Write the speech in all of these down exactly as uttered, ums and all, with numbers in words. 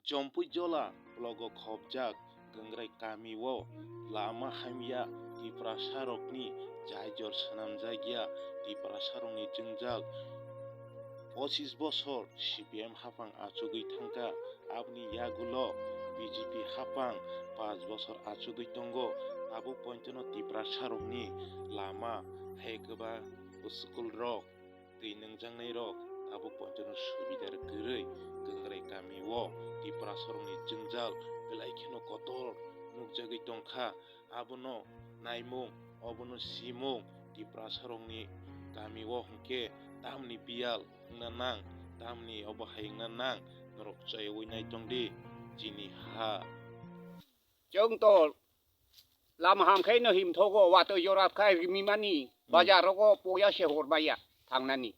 Jompui Jola blogo khopjak Gangrai kamio lama hamya, Tiprasarokni jaijor swnamjakya, Tiprasarokni jwngjal pochis bosor C P M hapang achugwi thangkha, aboni yagulo B J P hapang panch bosor achugwi tongo. Abo pointono Tiprasarokni lama hai kwbang school rok twi nungjaknairok tabuk pointono subida kwrwi Gangrai kamio Tiprasarokni jwngjal belai kheno kotor nukjagwi tongkha. Abono naimung, obono simung Tiprasarokni kamio hwnkhe tamni biyal wngna nang, tamni obo hai wngna nang, norok chayui naitongdi chini ha. Chwng to lama ham khe no him thogo, watwi jora khai rimi mani, hmm, bazar rogo poya se hor maya thangnani.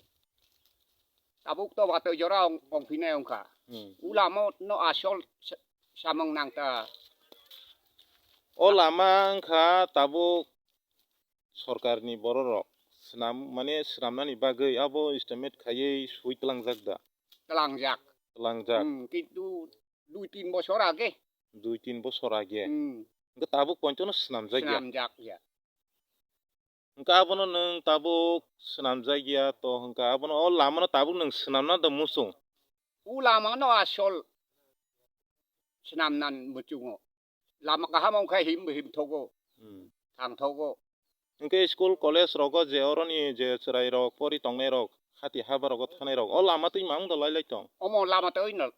Tabuk to watwi jora ong-, ongphinai ongkha. Hmm. Ulamo no asol sa-, samung nangta. O lama wngkha tabuk sorkarni bororok swnam, mane swnamnani bagwi abo estimate khaiwi sui tlangjak da? Tlangjak. Tlangjak. Hmm, kintu dui tin bosor age. Dui tin bosor age. Hmm. Hwnkhe tabuk pointono swnamjak ya. Swnamjak ya. Hwnkhe abono nwng tabuk swnamjak ya to hwnkhe abono o lamano tabuk nwng swnamna da muchung? O lamano asol swnamna muchungo. Lama kaham wngkha him him thogo. Hmm. Thang thogo. Hwnkhe school college rogo je oroni je chwrai rok pori tongnai rok, hati haba rogo thanai rok, o lama twi mamung da lai lai tong? Omo lama twi no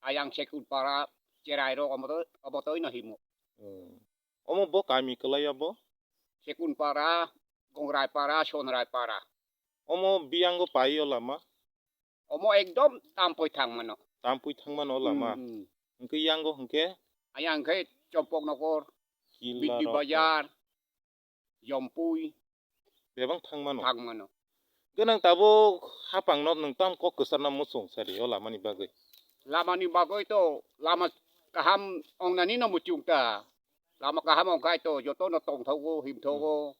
ayang Sekunpara, cherai rok omo to, omo twi no himo. Hmm. Omo bo kami kwlai abo? Sekunpara, Gongraipara, Sonraipara. Omo biyango pai o lama? Omo ekdom tampoi thang mano. Tampoi thang mano o lama? Hmm, hmm. Hwnkhe yango hwnkhe? Ayang khe Chompok Nokor, Kila Biddi rok. Bazar, Jompui. Bebak thang mano? Thang mano. Hwnkhe nwng tabuk hapangno nwng tamo kok kwcharna muchung sadi o lamani bagwi? Lamani bagwi to lama kaham ongnani no muchung ta. Lama kaham ongkhai to jotono tongthogo, himthogo. Hmm.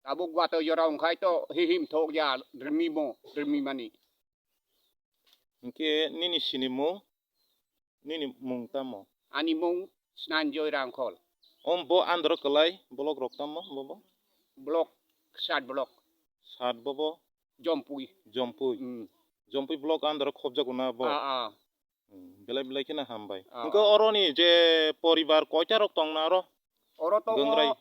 Tabuk watwi jora wngkhai to hi him thok ya, rwmimo, rwmimani. Hwnkhe nini sinimung, nini mung tamo? Ani mung Snanjoy Rangkhol. Om bo andro kwlai block rok tamo bobo? Block, sat block. Sat bobo? Jompui. Jompui. Hmm. Jompui block andro khobjago na bo? Ah, ah. Hmm, belai belai kheno hambai. Ah. Hwnkhe oroni je poribar koita rok tongna oro? Oro tongo Gangrai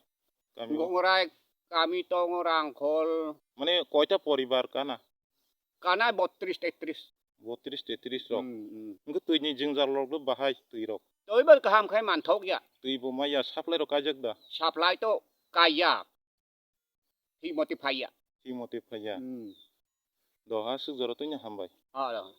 kami o? Gangrai kami tongo Rangkhol. Mane koita poribar kana? Kana botris tetris. Botris tetris rok. Hmm, hmm. Hwnkhe twini jwngjal rok do bahai twi rok? Twi bo kaham khai manthok ya. Twi bo maya supply rok kaijak da? Supply to kaiya. Himoti phaiya. Himoti phaiya. Hmm. Do ha suk jora twino hambai. Ah, do.